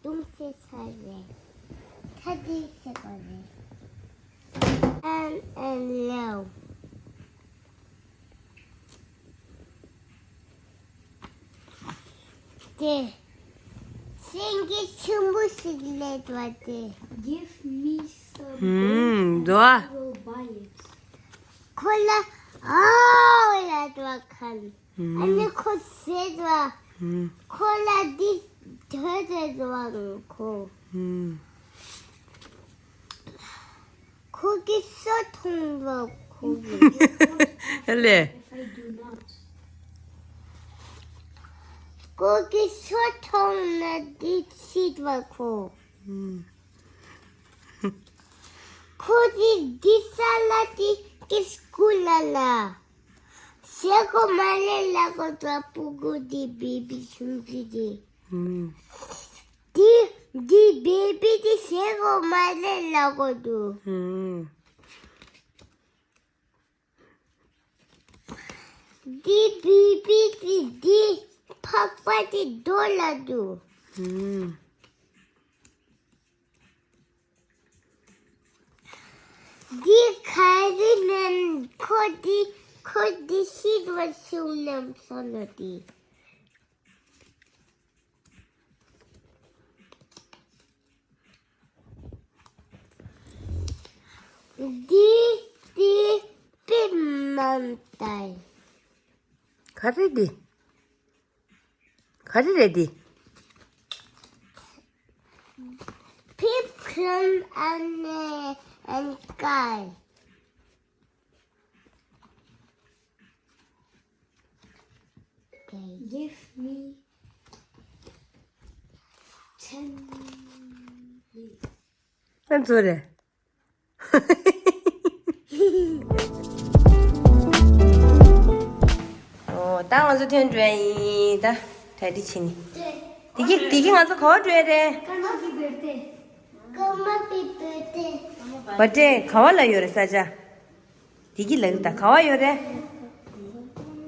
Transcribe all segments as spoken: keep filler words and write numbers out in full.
ཏུང་སེ་ས་རེད། ཁ་དེ་སེ་གོ་རེད། ཨན་ཨན་ལེའུ། དེ། སེང་གེ་ཆེན་པོ་ཞིག་སླེབས་པ་དེ། Give me some ཧུམ། འདུག་ཨ། I will buy it. ཁོ་ལ་ཨོ་ལབ་པ་ཁན། ཨ་ནི་ཁོ་ཟེར་བ། ཁོ་ལ་འདི་དོད་དོད་བ་ཁོ། ཁོ་གི་སོ་ཐོང་བ་ཁོ་གི། ཨ་ལེ། ཁོ་གི་སོ་ཐོང་ན་འདི་སྲིད་བ་ཁོ། ཁོ་གི་འདི་ས་ལ་འདི་གི་སྐུ་ལ་ལ། ཞེ་གོ་མ་ལེ་ལ་གོ་ཏྲ་པུ་གུ་དི་བི་བི་ཆུང་ཆུང་དི། དི་དི་བི་བི་དི་ཞེ་གོ་མ་ལེ་ལ་གོ་དུ། དི་བི་བི་དི་དི་ཕག་པ་དི་རྡོ་ལ་དུ། འདི་ག་རེ་ནན་ཁོ་འདི་ཁོ་འདི་ཤི་བ་ཤུ་ནམ་སོ་ལོ་འདི། འདི་འདི་པི་མམ་ཏའི། ག་རེ་འདི། ག་རེ་རེད་འདི། Pig and and guy. Okay. Give me ten minutes. ཨ་ཚོ་རེད། ཨོ། ད་ང་ཚོ་ཐོན་འགྲོ་ཡ་ཡིན་ད། གྲ་སྒྲིག་བྱེད་ནི། དེ་གི་དེ་གི་ང་ཚོ་ག་བ་འགྲོ་ཡ་རེད། ཀརྨ་པའི་བར་ཐི་ཌེ། ཀརྨ་པའི་བར་ཐི་ཌེ། བར་ཐི་ཌེ་ག་བ་ལ་ཡོད་རེད་ས་ཆ། དེ་གི་ལ་གི་ད་ག་བ་ཡོད་རེད།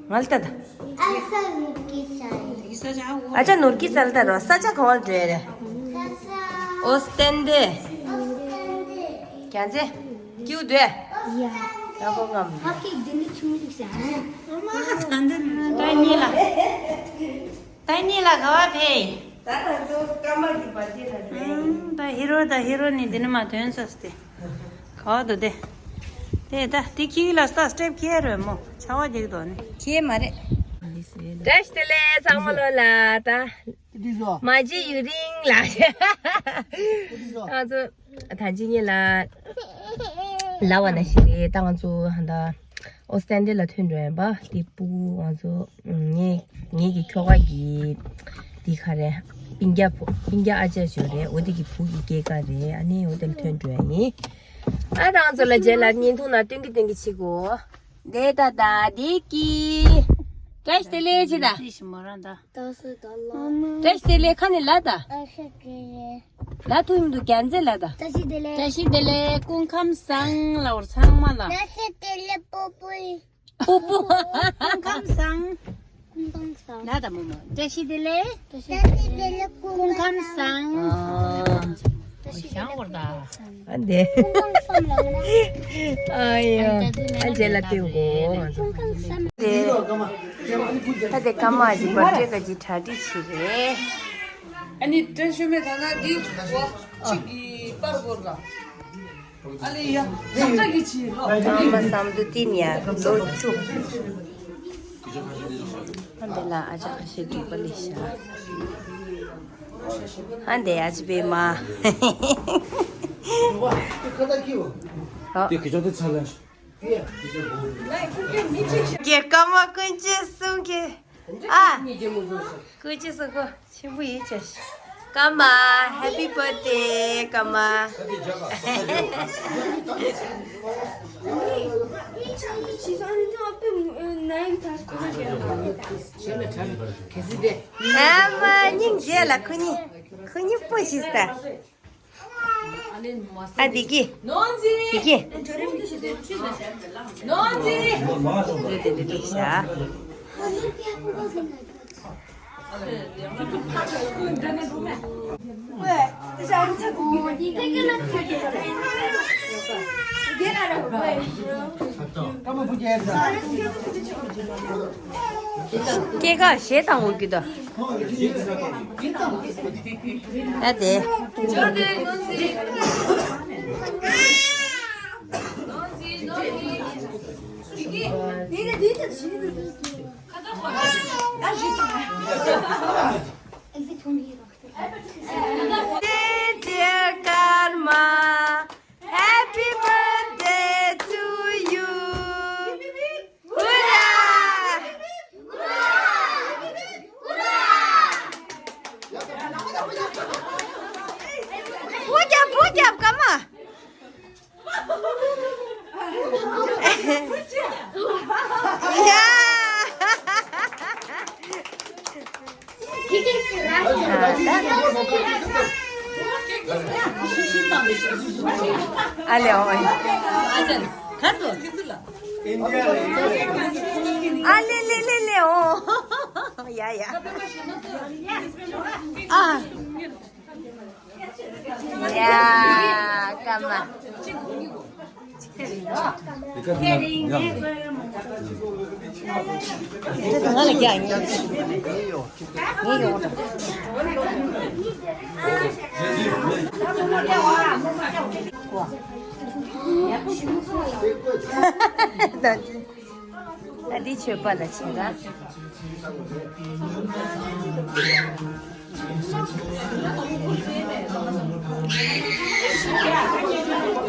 ང་ལ་ལྟ་ད། ཨ་ཅག་ནོར་གྱི་ས་ལ་ལྟ་རོགས། ས་ཆ་ག་བ་ལ་འགྲོ་ཡ་རེད། ཨོ་སྟན་ཏེ། རྒྱ་མཚན། ཀྱུ་དེ། ཡ། ད་ཁོ་ངམ། ཧ་ཀི་དེ་ནི་ཆུང་ཆུང་ཞིག་ཨ་མ་ད་འདི་ནི་ད་གཉིས་ལ། ད་གཉིས་ལ་ག་བ་ཕེ། ད་ང་ཚོ་ཀརྨ་གི་བར་ཐི་ཌེ་ལ་འགྲོ་ཡ་ཡིན། ད་ཧི་རོ་ད་ཧི་རོ་ནི་འདི་ནི་མ་ཐོན་ས་སྟེ། ག་བ་འདུག་སྟེ། དེ་ད་དེ་ཁྱི་ལ་ས་སྟེབ་ཁྱེར་རོ་མོ་ཆ་བ་རྒྱག་དོ་ནི། ཁྱེར་མ་རེད། བཀྲ་ཤིས་བདེ་ལེགས་ཚང་མ་ལོ་ལ་ད། འདི་ཚོ། མ་གཅིག་ཡུ་རིང་ལ། འདི་ཚོ། ང་ཚོ་ད་ཅི་ཉིན་ལ་ལ་བ་ན་ཞིག་རེད་ད། ང་ཚོ་ཧ་ད་ཨོ་སྟན་ཏེ་ལ་ཐོན་འགྲོ་ཡིན་པ་དེ་སྤུ་གུ་ང་ཚོ་ངའི་ངའི་གི་ཁྱོ་ག་གི་དེ་ག་རེད། སྤུན་ཀྱག་ཕོ་སྤུན་ཀྱག་ཨ་ཅག་ཞོ་རེད། འོ་དེ་གི་བུ་གི་སྐྱེས་སྐར་རེད། ཨ་ནི་འོ་དེ་ལ་ཐོན་འགྲོ་ཡ་ཡིན། ཨ་ད་ང་ཚོ་ལ་རྗེས་ལ་བརྙན་ཐུང་ནང་སྟོན་གི་སྟོན་གི་བྱེད་དགོས། དེ་ད་ད་དེ་གི། བཀྲ་ཤིས་བདེ་ལེགས་ཆེ་ད། བཀྲ་ཤིས་བདེ་ལེགས་ཁ་ནས་ལ་ད། ལ་ཐུག་མི་འདུག་རྒྱ་མཚན་ལ་ད། བཀྲ་ཤིས་བདེ་ལེགས། བཀྲ་ཤིས་བདེ་ལེགས། སྐུ་ཁམས་བཟང་ལ་བར་ཚང་མ་ལ། བཀྲ་ཤིས་བདེ་ལེགས་པོ་པོ། པོ་པོ། སྐུ་ཁམས་བཟང་། སྐུ་ཁམས་བཟང་། ལ་ད་མོ་མོ། བཀྲ་ཤིས་བདེ་ལེགས། བཀྲ་ཤིས་བདེ་ལེགས། སྐུ་ཁམས་བཟང་། ཨ། བཀྲ་ཤིས་བདེ་ལེགས། ཨ་འདི། སྐུ་ཁམས་བཟང་ལ་ལ། ཨ་ཡ། ཨ་རྗེས་ལ་ལྟོས་གོ། སྐུ་ཁམས་བཟང་། དེ། ད་དེ་ཀརྨ་གི་བར་ཐི་ཌེ་ག་ཅིག་གྲ་སྒྲིག་བྱེད་རེད། ཨ་ནི་བཀྲ་ཤིས་མེད་ད་ན་འདི་གོ་གཅིག་གི་པར་གོར་ག་ཨ་ལེ་ཡ། ཙག་ཙག་གི་ཆི་ལོ། ཀརྨ་བསམ་དུ་བསྟན་ཡ་ལོ་བཅུ། ཨ་འདི་ལ་ཨ་ཅག་ཁ་ཤས་འགྲིག་པ་ལས་ཤ། ཨ་འདི་ཨ་ཅི་པའི་མ། དེ་གི་ཅོག་དེ་ཚ་ལ། རྒྱལ་ཀརྨ་ཀུན་མཁྱེན་གསུང་གི། ཨ། ཀུན་མཁྱེན་གསུང་གི། ཆེན་པོ་ཡིན་ཅེས། ཀརྨ། Happy birthday ཀརྨ། ཨ་མ་སྙིང་རྗེ་ལ་ཁོ་གཉིས། ཁོ་གཉིས་པོ་ཞིག་ལྟ། ཨ་འདི་གི། འདི་གི། ནོར་འཛིན། འདི་འདི་འདི་བྱ། སྐྱེས་སྐར་གཞས་བཏང་འོང་གི་འདུག་ད་དེ། Dear Karma, happy birthday to you. Hurrah! ཕོ་རྒྱབ། ཕོ་རྒྱབ། ཀརྨ། ཡ། ཨ་ལེ་ཨོ། ཨ་ལེ་ལེ་ལེ་ལེ་ཨོ། ཡ་ཡ། ཨ། ཡ། ཀརྨ། ད་འདི་མཆོད་པ་ལ་བྱེད་ད།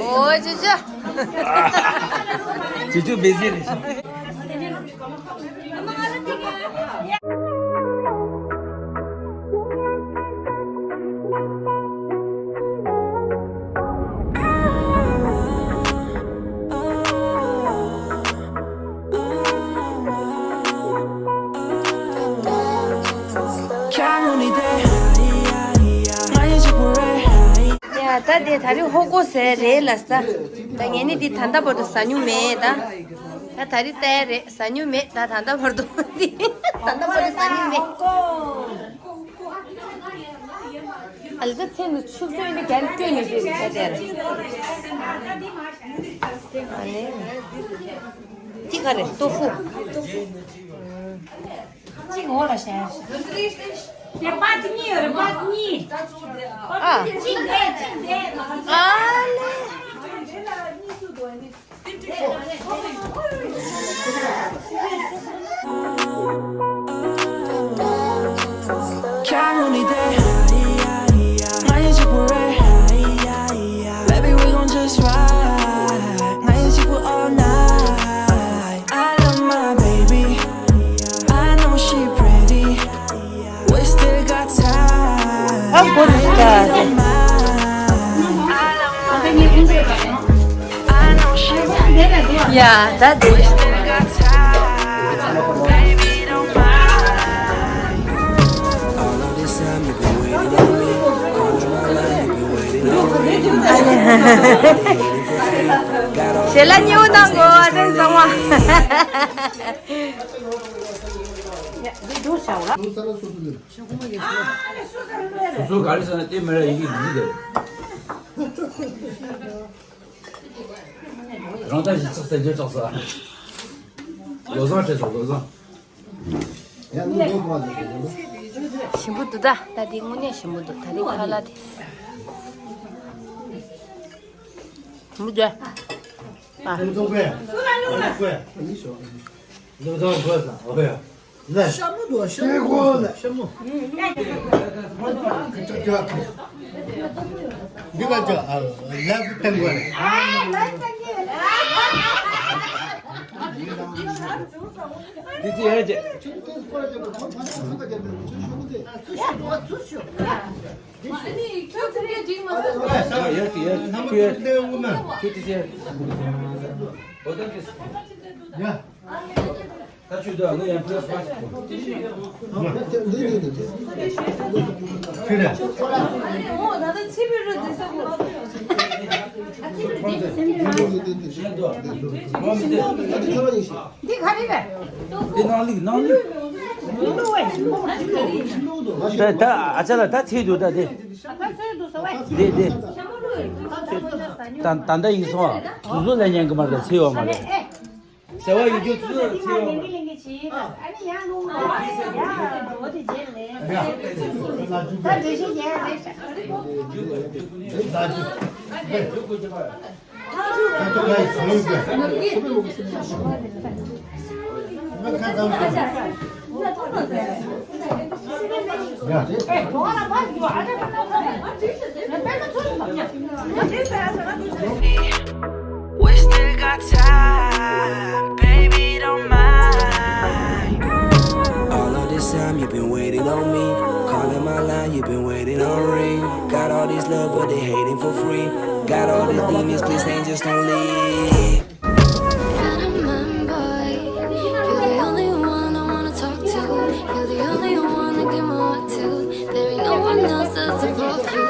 ཨོ་ཅོ་ཅོ། ཅོ་ཅོ་བེ་ཟེར་རེད། ཡ་ད་དེ་ད་རེས་ཧོ་གོ་ཟེར་རེད་ལ་ས། ད་ངས་ནི་འདི་ད་ལྟ་བར་དུ་ཟ་མྱོང་མེད་ད། ད་ད་རེས་ལྟ་ཡ་རེད། ཟ་མྱོང་མེད་ད། ད་ལྟ་བར་དུ་འདི་ད་ལྟ་བར་དུ་ཟ་མྱོང་མེད། ཨ་ལེ་ད་ཚེ་འདི་ཆུ་ཚོད་འདི་རྒྱ་ལ་སྤྲོད་ནས་བསྡད་རེད་ད་དེར། ཨ་ནི། འདི་ག་རེད། ཏོ་ཧྥུ། གཅིག་འོག་ལ་བཞག་དེ་པ་གཅིག་གཉིས་ཡོད་རེད། པ་གཉིས། ཨ། གཅིག་འདས་གཅིག་འདས། ཨ་ལེ། Baby, we gon' just ride. 나 이 집을 all night. I love my baby. I know she pretty. We still got time. 아, 보니까. 야, 나 내일. ཞལ་ལག་ཉེ་བོ་གནང་དགོས། ཨ་ནེ་གཙང་མ། སོ་སོ་ག་རེ་ཟེར་ན་དེ་མི་ར་ཡི་གེ་འདི་རེད། རང་ལྟ་ཞིག་ཚགས་ཚད་འཇལ་ཆགས་ས། བློ་བཟང་བྲེལ་སོང་། བློ་བཟང་། ཞིམ་པོ་འདུག་ད། ད་དེ་དངོས་གནས་ཞིམ་པོ་འདུག་ད་རེས་ཁ་ལག་དེ། མི་འདུག་ཨ། ལོ་ཙང་གོས་ས་ཨོ་ཡ། ལ། ཤ་མོ་འདུག་ཤ་མོ། ཤ་མོ། འདི་ག་ཅོ་ཨ་ལ་བུ་ཏན་གོ། འདི་ཚེ་ཡ་ཅེ། ཡ་ཡ་ཡ། ཁྱོད་ཁྱོད་འདི་ཚེ་ཡ། ད་ཆུ་དོ་ངོ་ཡང་པློས་པ་ཞིག་ཁྱོད་རེད། ཨོ་ད་ལྟ་ཚེ་འཕེལ་རོ་དེ་ས་གོ། ཤེས་དོ། ངོ་མི་དེ། འདི་ག་རེ་རེད། འདི་ནང་ལིག་ནང་ལིག་ད་ད་ཨ་ཅག་ལ་ད་ཚེས་འདུག་ད་དེ། དེ་དེ། ད་ད་ད་ཡིན་སོང་ཨ། དུས་ཚོད་ལ་ཉན་གི་མ་རེད། ཚེས་ཡོད་མ་རེད། ཟེར་བ་ཡོད་རྒྱུ་དུས་ཚོད་ཚེས་ཡོད་མ་རེད། We still got time, baby, don't mind. All of this time you've been waiting on me. Calling my line, you've been waiting on ring. Got all this love, but they hating for free. Got all these demons, please, angels, don't leave. You're the only one I wanna talk to. You're the only one I give my heart to. There ain't no one else that's above you.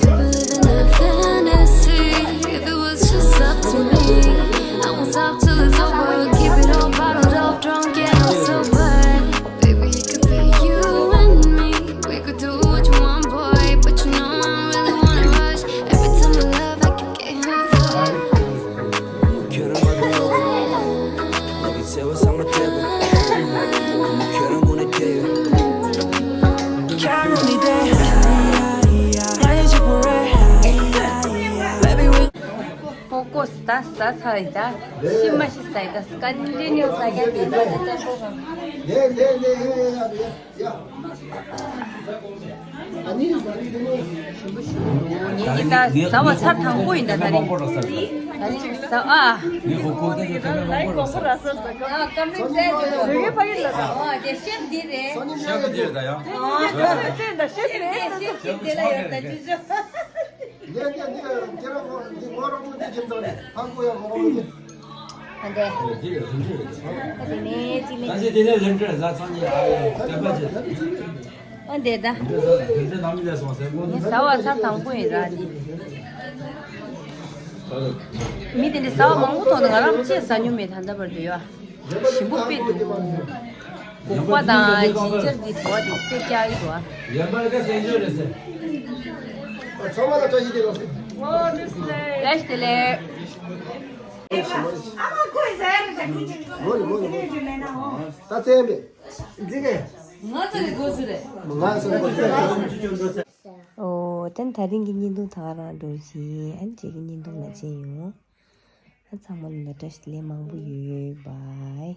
Could be living a fantasy if it was just up to me. I won't stop till it's over. Keep it all bottled up, drunk and sober. Baby, it could be you and me. We could do what you want, boy, but you know I don't really wanna rush. Every time I love, I keep getting hooked up. ཀོ་ཀོ་ཟ་ཟ་ཚར་ཡི་ད། ཤི་མ་ཤི་ཟ་ཡི་ད། ཀ་ནི་ནི་ཟ་རྒྱ་དེ་ད་ད་ད་ཀོ་གང་། ལེ་ལེ་ལེ་ཡ་ཡ་ཡ། ཨ་ནི་ཉིན་འདི་ད་ཟ་བ་ཚར་དང་པོ་ཡིན་ད། ད་རིང་ད་རིང་ཟ་ཨ། ཨ་ཀམ་རིག་ཟས་ཀྱི་ཨ་ཀམ་རིག་ཟས་ཀྱི་ཨ་དེ་ཤེབ་འདི་རེད། ཤེབ་འདི་རེད་ད་ཡ། ཨ་ཤེབ་འདི་ཤེབ་འདི་ལ་ཡོད་ད་ཅི་ཅི། ལེ་ལེ་ལེ་ཁྱེད་རང་ཁོ་འདི་ངོ་རང་མོ་འདི་ཁྱིམ་ཚང་རེད། ཧང་གོ་ཡ་ངོ་རང་མོ་འདི། ཨ་འདྲེ། ཨ་དེ་ནས་ཅི་ནས། ད་ཅི་དེ་ནས་ལེན་ཀྲེ་ཟ་ཚང་གི་ཨ་ཡ་དྲན་པ་བྱེད། ཨ་འདྲེ་ད། ལེན་ཀྲེ་ནང་མི་ལས་སོང་ཟེར་ངོ་ནི། ཟ་བ་ཚར་དང་པོ་ཡིན་ར་འདི། མི་དེ་འདྲ་ཟ་བ་མང་པོ་མཐོང་ན་ང་རང་ཅི་ཟ་མྱོང་མེད་ད་ལྟ་བར་དུ་ཡ། ཞིམ་པོ་དཔེ་འདུག་སྒོག་པ་དང་ཇིན་ཇར་གྱི་བྲོ་བ་དེ་དཔེ་རྒྱག་གི་འདུག་ཨ། ཡན་པར་ཀ་སེང་ཇོ་རེད་ཟེར། ཚང་མ་ལ་བཀྲ་ཤིས་བདེ་ལེགས་ཟེར། བཀྲ་ཤིས་བདེ་ལེགས། ཨ་མ་ཁོས་ཟེར་རེད་ད་ཁུ་ཅིག་ལོ་ལི་ལོ་ལི་ལོ་ལི་ད་བཙན་པས། འཛིན་གས། ང་ཚོ་ལས་དགོས་ཚུལ་རེད། ང་ཚོ་ལས་དགོས་ཚུལ་རེད། ཨོ་དེ་ད་རིང་གི་བརྙན་ཐུང་ད་ག་རང་འགྲོ་བཞིན་ཨ་ནི་རྗེས་ཀྱི་བརྙན་ཐུང་ལ་མཇལ་ཡོང་། ཨ་ཚང་མ་ལ་བཀྲ་ཤིས་བདེ་ལེགས་མང་པོ་ཡོད། བའི།